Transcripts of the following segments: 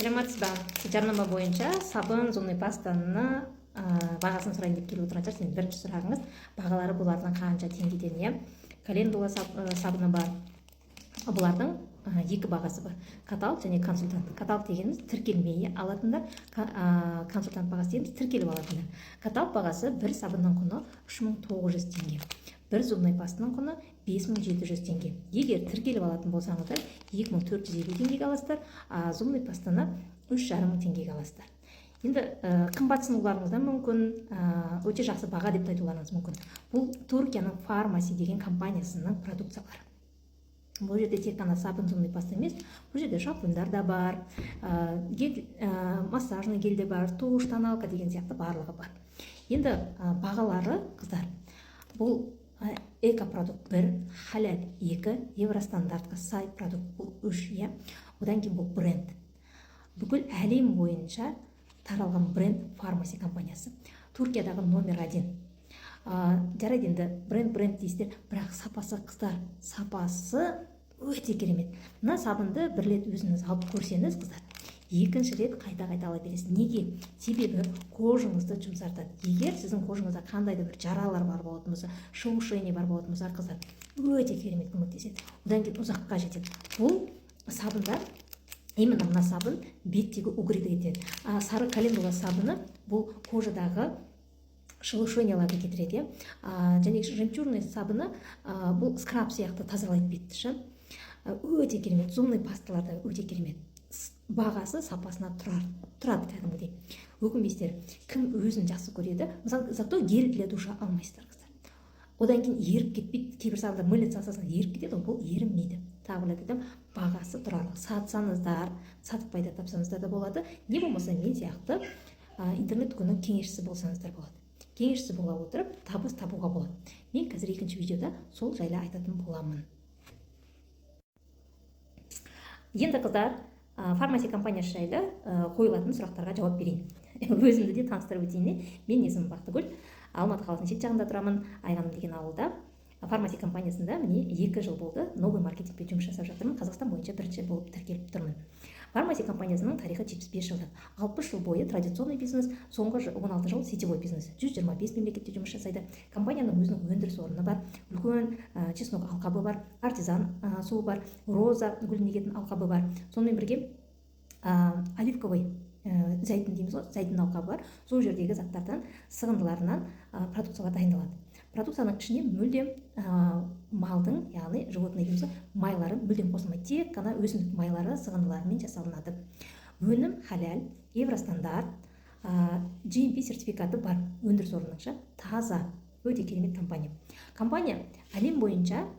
Саламатсыз ба? Жарнама бойынша сабын, зубной пастаны бағасын сұрайын деп келіп отырған шығарсыз. Енді бірінші сұрағыңыз: бағалары бұлардың қанша теңгеден, иә? Календула сабыны бар. Бұлардың екі бағасы бар: каталог және консультант. Каталог дегеніміз тіркелмей алатындар, консультант бағасы дегеніміз тіркеліп алатындар. Каталог бағасы: бір сабынның құны 3900 теңге, бір зубной пастаның құны 5700 теңге. Егер тіркеліп алатын болсаңыздар, 2450 теңгеге аласыздар, а зубной пастаны 3500 теңгеге аласыздар. Енді қымбатсынуларыңыз да мүмкін, өте жақсы баға деп те айтуларыңыз мүмкін. Бұл Түркияның Фармаси деген компаниясының продукциялары. Бұл жерде тек қана сабын, зубной паста емес, бұл жерде шампуньдар да бар, гель, массажный гель де бар, тушь, тоналка деген сияқты барлығы бар. Енді бағалары, қыздар, бұл экопродукт бір, халал екі, евростандартқа сай продукт бұл үш, иә. Одан кейін бұл бренд, бүкіл әлем бойынша таралған бренд. Фармаси компаниясы Түркиядағы номер один. Жарайды, енді бренд, бренд дейсіздер, бірақ сапасы, қыздар, сапасы өте керемет. Мына сабынды бір рет өзіңіз алып көрсеңіз, қыздар, екінші рет қайта қайта ала бересіз. Неге? Себебі кожаңызды жұмсартады. Егер сіздің кожаңызда қандай да бір жаралар бар болатын болса, шелушение бар болатын болса, қыздар, өте керемет көмектеседі. Одан кейін ұзаққа жетеді бұл сабындар. Именно мына сабын беттегі угрьді кетіреді, а сары календула сабыны бұл кожадағы шелушенияларды кетіреді, иә. Және жемчужный сабыны бұл скраб сияқты тазалайды бетті ше. Өте керемет. Зубной пасталар да өте керемет. Бағасы сапасына тұрады кәдімгідей, өкінбейсіздер. Кім өзін жақсы көреді, мысалы. Зато гель для душа алмайсыздар, қыздар. Одан кейін еріп кетпейді. Кейбір сабындар мыльница салсаң, еріп кетеді ғой, бұл ерімейді. Тағы бір рет айтамын, бағасы тұрарлық. Сатсаңыздар, сатып пайда тапсаңыздар да болады, не болмаса мен сияқты интернет дүкеннің кеңесшісі болсаңыздар болады. Кеңесшісі бола отырып, табыс табуға болады. Мен қазір екінші видеода сол жайлы айтатын боламын. Енді, қыздар, Фармаси компаниясы жайлы қойылатын сұрақтарға жауап берейін. Өзімді де таныстырып өтейін, иә. Менің есімім Бақтыгүл, Алматы қаласының шет жағында тұрамын, Айғаным деген ауылда. Фармаси компаниясында, міне, 2 жыл болды, новый маркетингпен жұмыс жасап жатырмын. Қазақстан бойынша бірінші болып тіркеліп тұрмын. Фармаси компаниясының тарихы 75 жылдық. 60 жыл бойы традиционный бизнес, соңғы 16 жыл сетевой бизнес. 125 мемлекетте жұмыс жасайды. Компанияның өзінің өндіріс орны бар, үлкен чеснок алқабы бар, артизан суы бар, роза гүлін егетін алқабы бар. Сонымен бірге оливковый зәйтүн дейміз ғой, зәйтүн алқабы бар. Сол жердегі заттардан, сығындыларынан продукциялар дайындалады. Продукцияның ішіне мүлдем малдың, яғни животный дейміз ғой, майлары мүлдем қосылмайды, тек қана өсімдік майлары сығындыларымен жасалынады. Өнім халал, евростандарт, GMP сертификаты бар өндіріс орнының ше. Таза, өте керемет компания. Компания әлем бойынша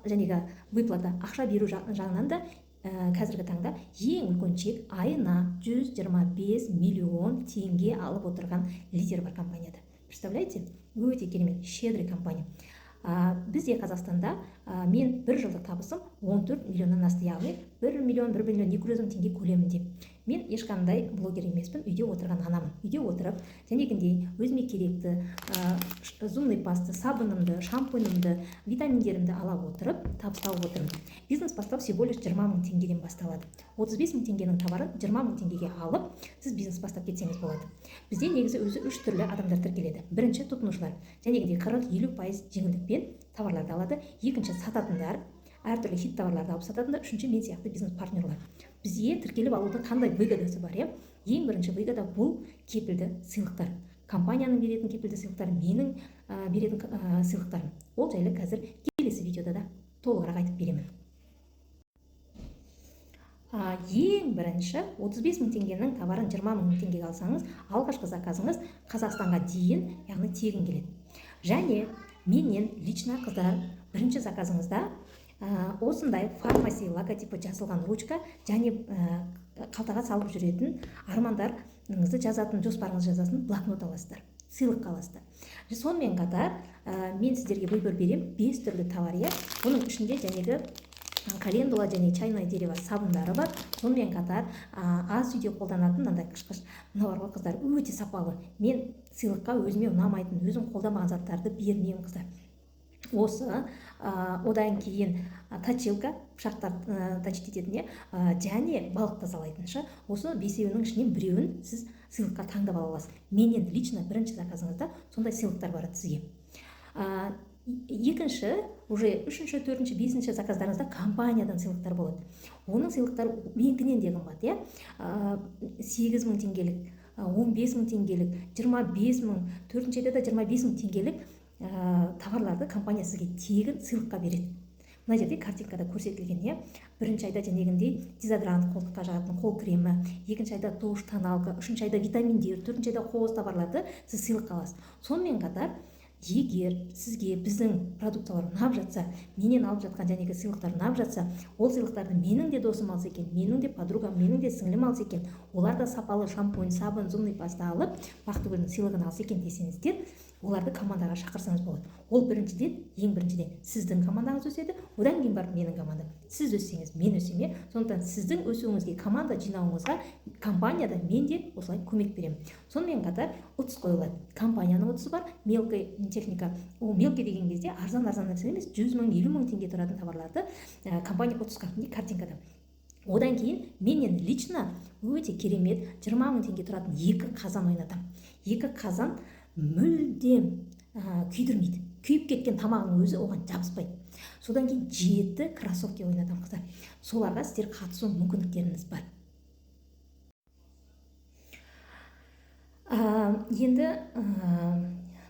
жәнегі выплата, ақша беру жағынан да қазіргі таңда ең үлкен чек, айына 125 миллион теңге алып отырған лидер бар компанияда. Представляете, өте керемет, щедрый компания. Бізде Қазақстанда мен бір жылдық табысым 14 миллионнан асты, яғни 1 миллион, 1 миллион 200 мың теңге көлемінде. Мен ешқандай блогер емеспін, үйде отырған анамын. Үйде отырып, жәнегіндей өзіме керекті зубной паста, сабынымды, шампуньімді, витаминдерімді ала отырып, табыс тауып отырмын. Бизнес бастау всего лишь 20 мың теңгеден басталады. 35 мың теңгенің товарын 20 мың теңгеге алып, сіз бизнес бастап кетсеңіз болады. Бізде негізі өзі үш түрлі адамдар тіркеледі. Бірінші, тұтынушылар, жәнегідей 40-50% жеңілдікпен товарларды алады. Екінші, сататындар, әртүрлі хит товарларды алып сататындар. Үшінші, мен сияқты бизнес партнерлар. Бізге тіркеліп алудың қандай выгодасы бар, иә? Ең бірінші выгода — бұл кепілді сыйлықтар, компанияның беретін кепілді сыйлықтары, менің беретін сыйлықтарым. Ол жайлы қазір келесі видеода да толығырақ айтып беремін. Ең бірінші, 35 мың теңгенің товарын 20 мың теңгеге алсаңыз, алғашқы заказыңыз Қазақстанға дейін, яғни тегін келеді. Және менен лично, қыздар, бірінші заказыңызда осындай Фармаси логотипі жазылған ручка және қалтаға салып жүретін, армандарыңызды жазатын, жоспарыңызды жазатын блокнот аласыздар, сыйлыққа аласыздар. Сонымен қатар мен сіздерге выбор беремін, бес түрлі товар, иә. Оның ішінде жәнегі календула және чайное дерево сабындары бар. Сонымен қатар ас үйде қолданатын мынандай қышқыш мынау бар ғой, қыздар, өте сапалы. Мен сыйлыққа өзіме ұнамайтын, өзім қолданбаған заттарды бермеймін, қыздар. Осы, одан кейін точилка, пышақтар точить ететін, иә, және балық тазалайтын шы. Осы бесеуінің ішінен біреуін сіз сыйлыққа таңдап ала аласыз менен лично. Бірінші заказыңызда сондай сыйлықтар барады сізге. Екінші, уже үшінші, төртінші, бесінші заказдарыңызда компаниядан сыйлықтар болады. Оның сыйлықтары менікінен де қымбат, иә: 8000 теңгелік, 15 000 теңгелік, 25 000, төртінші айда да 25 000 теңгелік товарларды компания сізге тегін сыйлыққа береді. Мына жерде картинкада көрсетілген, иә. Бірінші айда жәнегіндей дезодорант, қолтыққа жағатын қол кремі, екінші айда тушь, тоналка, үшінші айда витаминдер, төртінші айда қоғыз товарларды сіз сыйлыққа аласыз. Сонымен қатар, егер сізге біздің продукциялар ұнап жатса, менен алып жатқан жәнегі сыйлықтар ұнап жатса, ол сыйлықтарды менің де досым алса екен, менің де подругам, менің де сіңлім алса екен, олар да сапалы шампунь, сабын, зубный паста алып, Бақтыгүлдің сыйлығын алса екен десеңіздер, оларды командаға шақырсаңыз болады. Ол біріншіден, ең біріншіден, сіздің командаңыз өседі, одан кейін барып менің командам. Сіз өссеңіз, мен өсемін, иә. Сондықтан сіздің өсуіңізге, команда жинауыңызға компанияда мен де осылай көмек беремін. Сонымен қатар ұтыс қойылады. Компанияның ұтысы бар, мелкий техника. Ол мелкий деген кезде арзан арзан нәрсе емес, 100 000, 50 000 теңге тұратын товарларды компания ұтысқа, міне, картинкада. Одан кейін менен лично өте керемет 20 000 теңге тұратын екі қазан ойнатамын. Екі қазан мүлдем күйдірмейді, күйіп кеткен тамағының өзі оған жабыспайды. Содан кейін жеті кроссовки ойнатамын, қыздар. Соларға сіздер қатысу мүмкіндіктеріңіз бар. Енді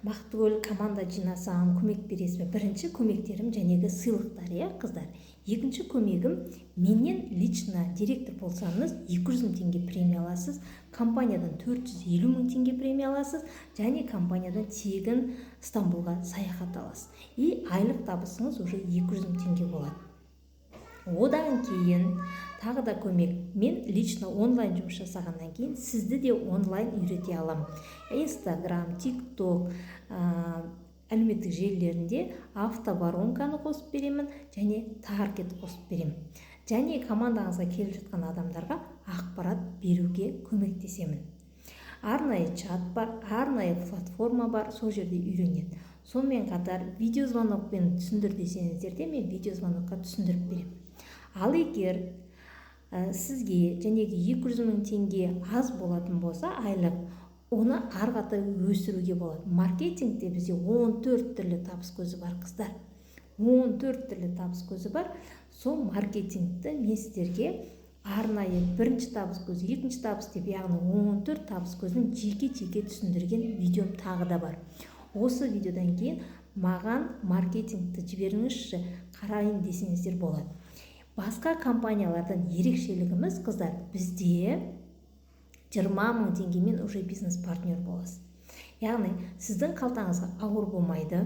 Бақтыгүл, команда жинасам, көмек бересіз бе? Бірінші көмектерім жәнегі сыйлықтар, иә, қыздар. Екінші көмегім: менен лично директор болсаңыз, 200 мың теңге премия аласыз, компаниядан 450 мың теңге премия аласыз және компаниядан тегін Стамбулға саяхат аласыз, и айлық табысыңыз уже 200 мың теңге болады. Одан кейін тағы да көмек: мен лично онлайн жұмыс жасағаннан кейін сізді де онлайн үйрете аламын. Инстаграм, Тик Ток, әлеуметтік желілерінде автоворонканы қосып беремін және таргет қосып беремін және командаңызға келіп жатқан адамдарға ақпарат беруге көмектесемін. Арнайы чат бар, арнайы платформа бар, сол жерде үйренеді. Сонымен қатар видеозвонокпен түсіндір десеңіздер де, мен видеозвонокқа түсіндіріп беремін. Ал егер сізге жәнегі 200 мың теңге аз болатын болса айлық, оны ары қарата өсіруге болады. Маркетингте бізде 14 түрлі табыс көзі бар, қыздар, 14 түрлі табыс көзі бар. Сол маркетингті мен сіздерге арнайы бірінші табыс көзі, екінші табыс деп, яғни 14 табыс көзін жеке жеке түсіндірген видеом тағы да бар. Осы видеодан кейін маған маркетингті жіберіңізші, қарайын десеңіздер болады. Басқа компаниялардан ерекшелігіміз, қыздар, бізде 20 000 теңгемен уже бизнес партнер боласыз, яғни сіздің қалтаңызға ауыр болмайды.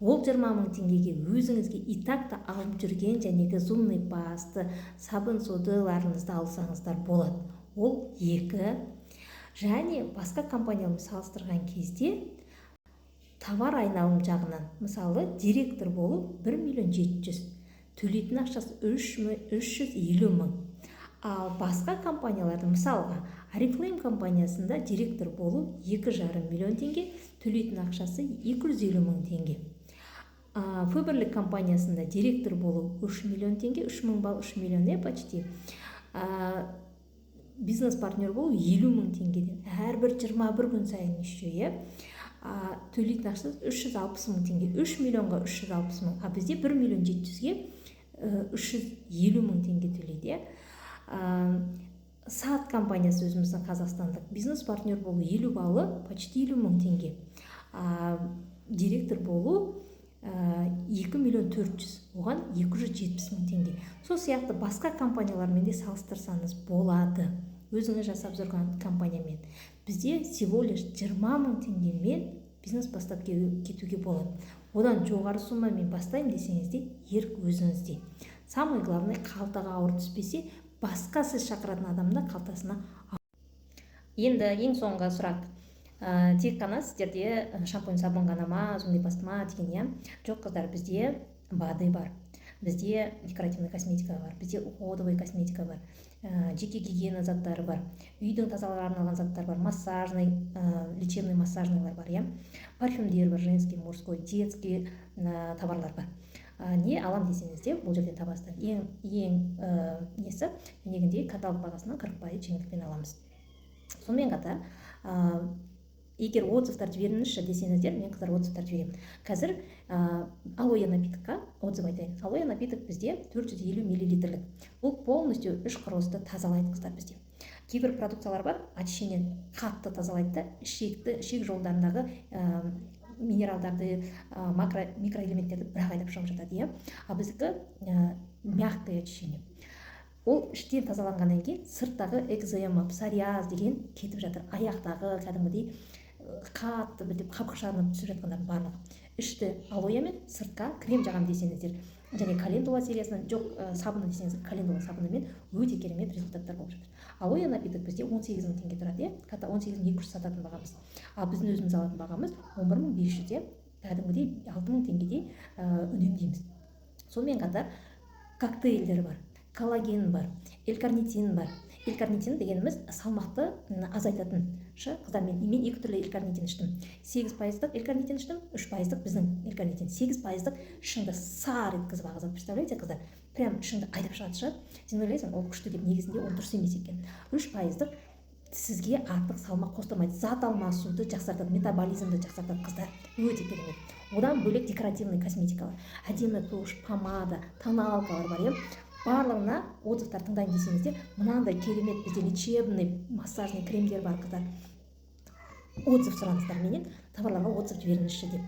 Ол 20 000 теңгеге өзіңізге и так та алып жүрген жәнегі зубный пасты, сабын, содаларыңызды алсаңыздар болады. Ол екі. Және басқа компаниямен салыстырған кезде товар айналым жағынан, мысалы, директор болу 1 миллион 700, төлейтін ақшасы 350 000. Ал басқа компанияларда, мысалға, Орифлейм компаниясында директор болу 2,5 миллион теңге, төлейтін ақшасы 250 000 теңге. Фаберлик компаниясында директор болу 3 миллион теңге, 3000 балл 3 миллион, иә, почти. Бизнес партнер болу 50 000 теңгеден, әрбір 21 күн сайын еще, иә, төлейтін ақшасы 360 000 теңге. 3 миллионға 360 000, а бізде 1 миллион 700-ге 350 000 теңге төлейді, иә. Сат компаниясы, өзіміздің қазақстандық, бизнес партнер болу 50 баллы почти 50 000 теңге, директор болу 2 миллион 400, оған 270 000 теңге. Сол сияқты басқа компаниялармен де салыстырсаңыз болады өзіңіз жасап жүрген компаниямен. Бізде всего лишь 20 000 теңгемен бизнес бастап кетуге болады. Одан жоғары суммамен бастаймын десеңіз де, ерік өзіңізде. Самый главный, қалтаға ауыр түспесе, басқа сіз шақыратын адамның қалтасына. Енді ең соңғы сұрақ: тек қана сіздерде шампунь, сабын ғана ма, зубный паста ма деген, иә. Жоқ, қыздар, бізде БАДы бар, бізде декоративный косметика бар, бізде уходовый косметика бар, жеке гигиена заттары бар, үйдің тазалығына арналған заттар бар, массажный, лечебный массажныйлар бар, иә, парфюмдер бар, женский, мужской, детский. товарлар бар. Не алам десеңіз де, бұл жерден табасыздар. Ең несі, негіндей, каталог бағасынан 40% жеңілдікпен аламыз. Сонымен қатар, егер отзывтар жіберіңізші десеңіздер, мен, қыздар, отзывтар жіберемін. Қазір алоэ напитокқа отзыв айтайын. Алоэ напиток бізде 450 миллилитрлік. Бұл полностью іш құрылысты тазалайды, қыздар. Бізде кейбір продукциялар бар, очищение қатты тазалайды да, ішекті, ішек жолдарындағы минералдарды, макро микроэлементтерді бір ақ айдап шығып жатады, иә. Ал біздікі мягкое очищение. Ол іштен тазаланғаннан кейін сырттағы экзема, псориаз деген кетіп жатыр. Аяқтағы кәдімгідей қатты бітіп, қабықшанып түсіп жатқандардың барлығы. Ішті алоэмен, сыртқа крем жағамын десеңіздер және календула сериясынан, жоқ, сабыны десеңіз, календула сабынымен өте керемет результаттар болып жатыр. Алоэ напиток бізде 18 000 теңге тұрады, иә, 18 200 сататын бағамыз. Ал біздің өзіміз алатын бағамыз 11 500-де, кәдімгідей 6000 теңгедей үнемдейміз. Сонымен қатар коктейльдер бар, коллаген бар, л-карнитин бар. Л-карнитин дегеніміз салмақты азайтатын шы, қыздар. Мен екі түрлі л-карнитин іштім: 8 пайыздық л-карнитин іштім, 3 пайыздық. Біздің л-карнитин 8 пайыздық ішіңді сар еткізіп ағызады, представляете, қыздар? Прям ішіңді айдап шығады шы. Сен ойлайсың, ол күшті деп, негізінде ол дұрыс емес екен. 3 пайыздық сізге артық салмақ қостырмайды, зат алмасуды жақсартады, метаболизмді жақсартады, қыздар, өте керемет. Одан бөлек декоративный косметикалар, әдемі тушь, помада, тоналкалар бар, иә. Барлығына отзывтар тыңдаймын десеңіздер, мынандай керемет бізде лечебный массажный кремдер бар, қыздар. Отзыв сұраңыздар менен, товарларға отзыв жіберіңізші деп.